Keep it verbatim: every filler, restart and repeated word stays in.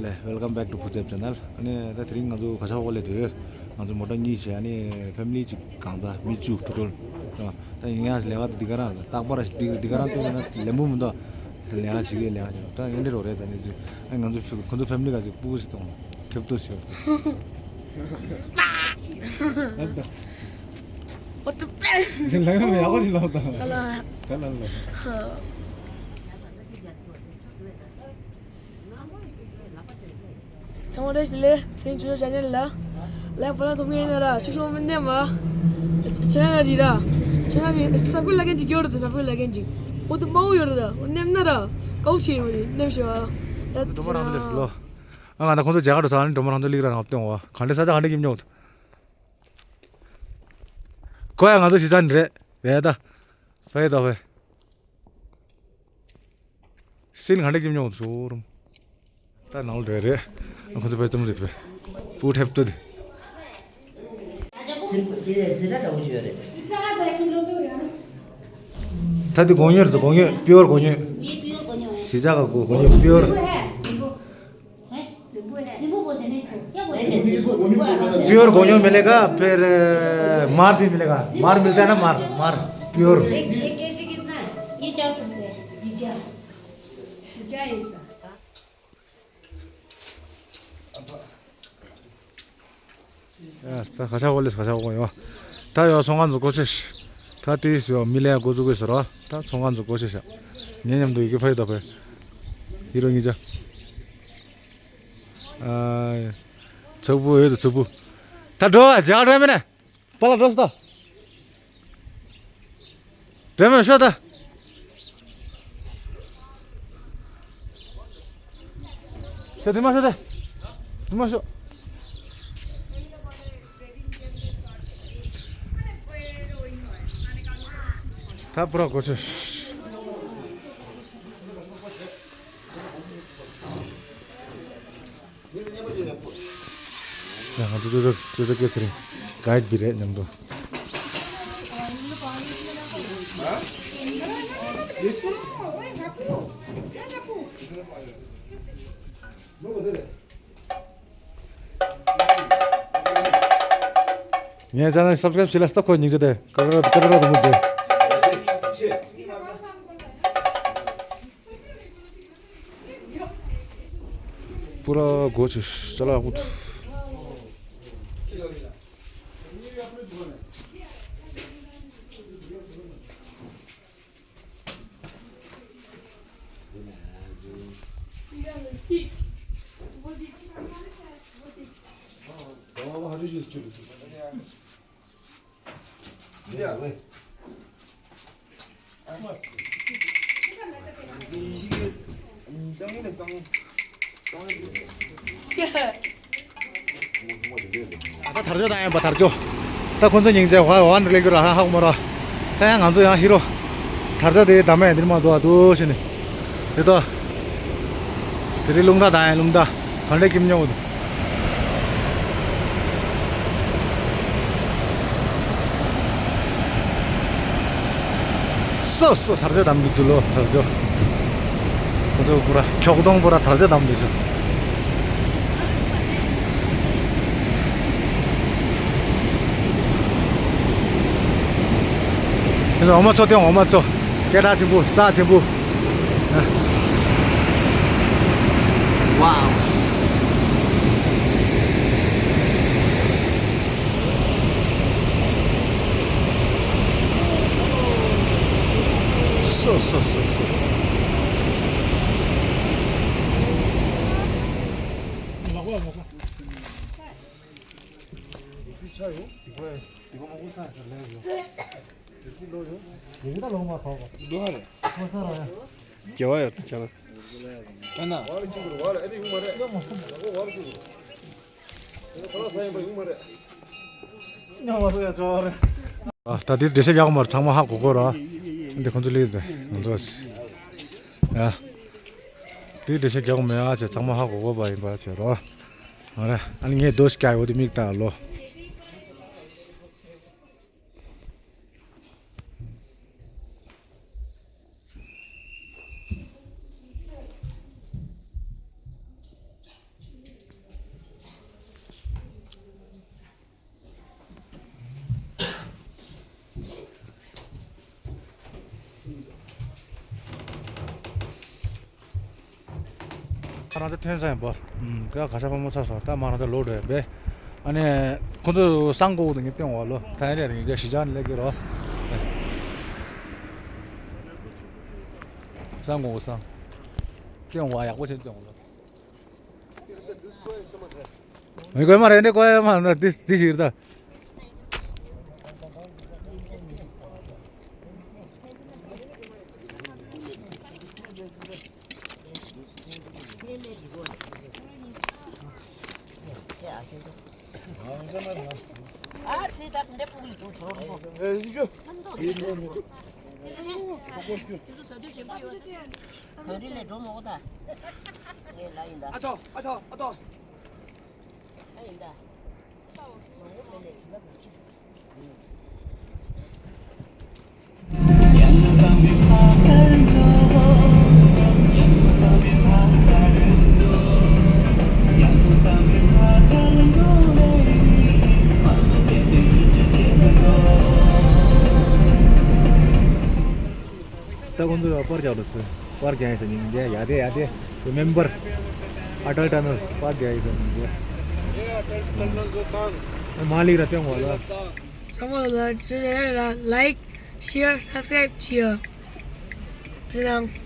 ལེ། Welcome back to Phuzep channel. ཨ་ནི་ད་དེ་རིང་ང་ཚོ་ག་ཤ་ཧོ་ལེ་དུ་ང་ཚོ་མོ་ཊ་གཉིས་བྱས། ཨ་ནི་ཕེ་མི་ལི་གཅིག་གང་ཚ་མི་བཅུ་ཊོ་ཊལ་ར། ད་ཡིན་ཡང་ལས་ཀ་འདི་ག་རང་རེད། རྟག་པར་འདི་འདི་ག་རང་སྟོན་ན་ལེན་པོ་མི་འདུག་ལས་ཀ་བྱེད་ཀྱི་ལས་ཀ་བྱེད་ད་ཡིན་འདྲ་རོ་རེད། ད་ནི་དུ་ཨ་ང་ཚོ་ཁོ་ཚོ་ཕེ་མི་ལི་ག་ཚོད་སྤུ་གུ་ཞིག་གཏོང་ཐེབས་ཏོ་ཞིག What the fuck? ལས་ཀ་མི་ཡག་པོ་ཞིག་ལབ་དང་། ག་ལ། ག་ལ་ལ། ཚང་མ་བཀྲ་ཤིས་བདེ་ལེགས། དེ་རིང་ཇོ་ཇོ་ཆེ་ནལ་ལ་ལ་ཡག་པོ་ལ་ཐོབ་ངེས་ཡིན་ན་ར། ཆུ་ཤོང་མི་ནེམ་མ་ཆེ་ན་ར་ཇི་ར་ཆེ་ན་ཇི་ས་ཁུལ་ལ་གན་ཅིག་ཡོད་རེད། ས་ཁུལ་ལ་གན་ཅིག་འོ་དུ་མ་འོ་ཡོད་རེད། ད་འོ་ནེམ་ན་ར་ཀའུ་ཆེ་ཡོད་རེད། ནེམ་ཤོ་ཨ་ཡ་འགྲོ་མ་རང་དུ་ལས་ལོ། ཨ་ང་ད་ཁོང་ཚོ་མཇལ་ཁ་འགྲོ་ས་ནི་འགྲོ་མ་རང་དུ་ལིག་ར་ནང་སྟོན་བ་ག་འདྲ་ས་ཆ་ག་འདྲ་ཡིན་མྱོང་། ཁོ་ཡ་ང་ཚོ་གཞིས་ཆགས་ནི་རེད། རེད་ད། ཕའི་ད་ཕའི། སྲིན་ག་འདྲ་སྐྱིབས་མྱོང་ཚོར། ད་ནང་ལ་རེད་རེད། ཁོ་ཚོ་ཕའི་ཙམ་རེད་པས། སྤུ་ཐེབས་ཏོ་དེ། ད་དེ་གོང་ཉོས་རེད། གོང་ཉོས་པིའོར་གོང་ཉོས། གཞིས་ཆགས་ཀ་གོ་གོང་ཉོས་པིའོར། पियोर को नहीं। पियोर को नहीं मिलेगा। फिर अ, मार भी मिलेगा। मार मिलता है ना, मार, मार। प्योर। एक एक केजी कितना है? ये चार सौ रुपये है। ये क्या? ये क्या है इसका? ཡ། ད་ཁ་ཤ་བོ་ལེས་ཁ་ཤ་བོ་ཡོ། ད་ཡོ་ཚོང་ཁང་ཚོ་སྒོ་ཕྱེ། ད་དེས་ཡོ་མི་ལས་འགོ་འཛུགས་དགོས་ཟེར་རོ། ད་ཚོང་ཁང་ཚོ་སྒོ་ཕྱེ་ཤག་ངའི་མཉམ་དུ་ཡི་གེ་ཕ་ཡི་ད་ཕེ། ཧི་རོ་ཉི་ཇ། ཨ། ཚ་བུ་ཡོད་དོ་ཚ་བུ། ད་འགྲོ་བ་ཇག་འགྲོ་མིན་ན། པ་ལ་འགྲོ་སོ་ད། འགྲོ་མི་ཤོག་ད། ཤོག་དེ་མ་ཤོག་ད། དེ་མ་ཤོག་ད་པུ་ར་གོ་ཆོད། ཡང་ང་ཚོ་ཙོ་ཙོ་ཙོ་ཙོ་སྐད་ཆ་རིང་ག་ཡིད་བི་རེད་མཉམ་དུ། ངས་ཅ་ནལ་སབ་སི་ཀ་རེབ་བྱེད་ལ་སྟབས་ཁོ་སྙིང་རྗེ་དེ་ཀ་ར་ཀ་ར་དུ་མུ་དེ། पूरा गोछ चला कुछ। ད་དར་ལྕོག་བཏང་ཡིན་པ་དར་ལྕོག་ད་ཁོ་ཚོ་སྙིང་རྗེ་བ་བ་ནི་ལེགས་ར་ཧ་ཧ་གོ་མ་ར། ད་ཡང་ང་ཚོ་ཡང་ཧི་རོ། དར་ལྕོག་དེ་ད་མེད་འདིར་མ་འདུག་ཨ་འདུག་ཞེས་ནས། དེ་ད། དེ་རིང་རླུང་རྟ་དང་ཡང་རླུང་རྟ། ག་འདྲ་ཁྱིམ་ཉོ་འདུག་སོ་སོ་དར་ལྕོག་བསྡམས་ཀྱི་འདུག་ལོ། དར་ལྕོག་ཁོ་ཚོ་པུ་ར་ཁྱོག་སྡོང་པུ་ར་དར་ལྕོག་བསྡམས་འདུག་ཟེར། དེ་ནས་འོ་མ་ཚོ་སྟེང་འོ་མ་ཚོ། སྐད་གྲགས་ཆེན་པོ་རྩ་ཆེན་པོ། ཝའོ། སོ་སོ་སོ་སོ། རྒྱལ་བ་ཡོད་ཆ་ན། ཨ་ན། ཨ། ད་དེ་འགྲེལ་བཤད་རྒྱག་མར་ཚང་མ་ཧ་གོ་གོ་ར། འདི་ཁོང་ཚོ་ལས་ཟེར་ང་ཚོ། ཨ། དེ་འགྲེལ་བཤད་རྒྱག་མེད་ཨ་ཅེ་ཚང་མ་ཧ་གོ་གོ་བ་ཡིན་པ་བྱས་རོ། ཨ་ར་ཨ་ནི་ངས་རྡོ་ཞིག་བཀལ་ཡོད་དེ་མིག་ལྟ་ལོ། རང་ཚོ་ཐོན་ས་ཡིན་པ། ཨུམ། ཀ་ག་ས་ཕ་མོ་ཚ་སོང་། ད་མ་རང་ཚོ་ལོག་འགྲོ་ཡིན་པས། ཨ་ནི་ཁོ་ཚོ་སང་དགོས་དང་ངས་སྟོན་བ་ལོ། ད་ཡིན་རེད་རིང་རྒྱ་གཞིས་ཆགས་ནས་སླེབས་ཀྱི་རོ། སང་དགོས་སང་། སྟོན་བ་ཡག་པོ་བྱས་སྟོན་བ་ལོ། མི་དགོས་མ་རེད་འདྲེ་དགོས་མ་རེད་འདྲེ་འདི་ཞིག་རེད་ད། ཨ་ཐོ། ཨ་ཐོ། ཨ་ཐོ། ཨ་ཡིན་ད། ད་ཁོང་ཚོ་པར་རྒྱག་འགྲོ་སོང་། པར་རྒྱག་ཡིན་ཟེར་ཉིན་རྒྱ་ཡ་དེ་ཡ་དེ། Remember Atal Tunnel པར་རྒྱག་ཡིན་ཟེར་ཉིན་རྒྱ། མ་ལི་ར་སྟོན་བ་ལ། ཚང་མ་ལ་ཅི་རེད་ལ། Like, share, subscribe བྱེད། དེ་དང་།